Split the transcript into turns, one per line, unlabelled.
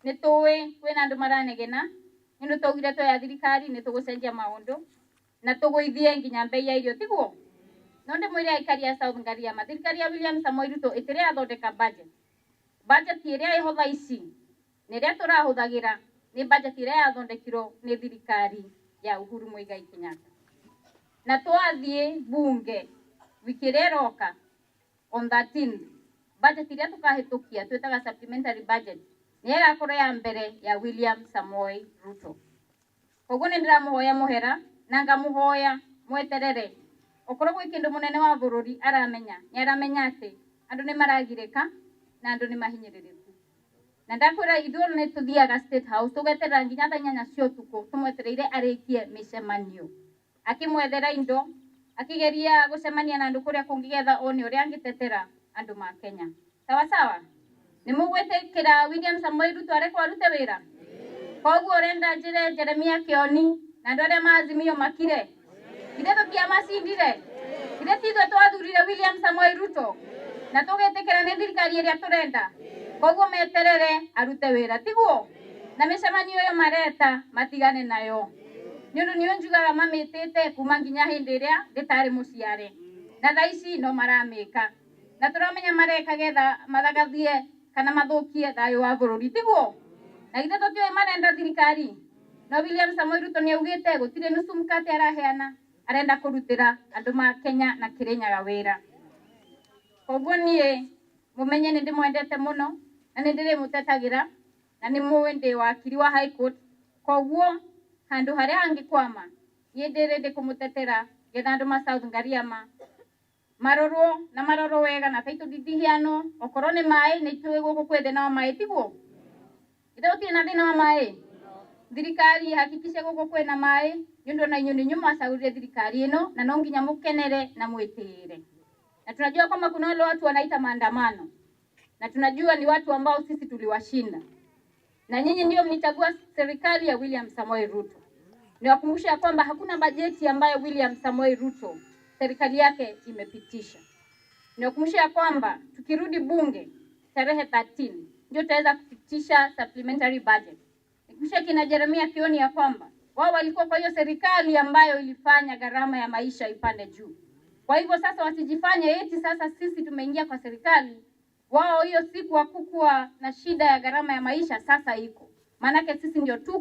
Nĩ tũĩ kwĩna andũ maranegena nĩ ũndũ twaugire twaya thirikari nĩ tũgũcenjia maũndũ na tũgũithie nginya mbei ya irio, tiguo? No ndĩmwĩre aikari a South Ngariama, thirikari ya William Samoei Ruto ĩtĩrĩ yathondeka budget. Budget ĩrĩa ĩho thaa ici na ĩrĩa tũrahũthagĩra nĩ budget ĩrĩa yathondekirwo nĩ thirikari ya Uhuru Muigai Kenyatta. Na twathiĩ bunge wiki ĩrĩa ĩroka on 13, budget ĩrĩa tũkahĩtũkia twĩtaga supplementary budget nĩ ĩgakorwo ya mbere ya William Samoei Ruto. Koguo nĩ ndĩramũhoya mũhera na ngamũhoya mweterere okorwo gwĩ kĩndũ mũnene wa bũrũri aramenya, nĩ aramenya atĩ andũ nĩ maragirĩka na andũ nĩ mahinyĩrĩrĩku. Na ndakwĩra ithuĩ nĩ tũthiaga State House tũgeterera nginya thaa 8 cia ũtukũ tũmwetereire arĩkie mĩcemanio, akĩmwethera indo, akĩgeria gũcemania na andũ kũrĩa kũngĩ getha one ũrĩa angĩtetera andũ ma Kenya. Sawa sawa, nĩ mũgwĩtĩkĩra William Samoei Ruto arekwo arute wĩra? Koguo ũrenda njĩre Jeremia Kioni na andũ arĩa maazimio makire? Ithe tũtiamacindire? Ithe ti ithuĩ twathurire William Samoei Ruto na tũgĩtĩkĩra nĩ thirikari ĩrĩa tũrenda? Koguo meterere arute wĩra, tiguo? Na mĩcemanio ĩyo mareta matigane nayo, nĩ ũndũ nĩo njugaga mamĩtĩte kuma nginya hĩndĩ ĩrĩa ndĩtarĩ mũciare, na thaa ici no maramĩka, na tũramenya mareka getha mathagathie kana mathũkie thayũ wa bũrũri, tiguo? Na githĩ tũtiũĩ marenda thirikari? No William Samoei Ruto nĩ augĩte gũtirĩ nusu mkate araheana, arenda kũrutĩra andũ ma Kenya na Kĩrĩnyaga wĩra. Koguo niĩ mũmenye nĩ ndĩmwendete mũno na nĩ ndĩrĩmũtetagĩra, na nĩ mũĩ ndĩ wakiri wa High Court. Koguo handũ harĩa hangĩkwama niĩ ndĩ ready kũmũtetera getha andũ ma South Ngariama marorwo na marorwo wega na title deed iheanwo. Okorwo nĩ maĩ, nĩ itũĩ gũkũ kwĩ thĩna wa maĩ, tiguo? Ithe gũtirĩ na thĩna wa maĩ? Thirikari hakikishe gũkũ kwĩna maĩ, nĩ ũndũ ona inyuĩ nĩ inyuĩ mwacagũrire thirikari ĩno na no nginya mũkenere na mwĩtĩĩre. Na tunajua kwamba kuna wale watu wanaita maandamano, na tunajua ni watu ambao sisi tuliwashinda, na nyinyi ndio mlichagua serikali ya William Samoei Ruto. Niwakumbushe ya kwamba hakuna bajeti ambayo William Samoei Ruto serikali yake imepitisha. Niwakumbushe ya kwamba tukirudi bunge tarehe 13 ndio tutaweza kupitisha supplementary budget. Nikumbushe kina Jeremia Kioni ya kwamba wao walikuwa kwa hiyo serikali ambayo ilifanya gharama ya maisha ipande juu. Kwa hivyo sasa wasijifanye eti sasa sisi tumeingia kwa serikali, wao hiyo siku hakukuwa na shida ya gharama ya maisha, sasa iko. Maanake sisi ndio tu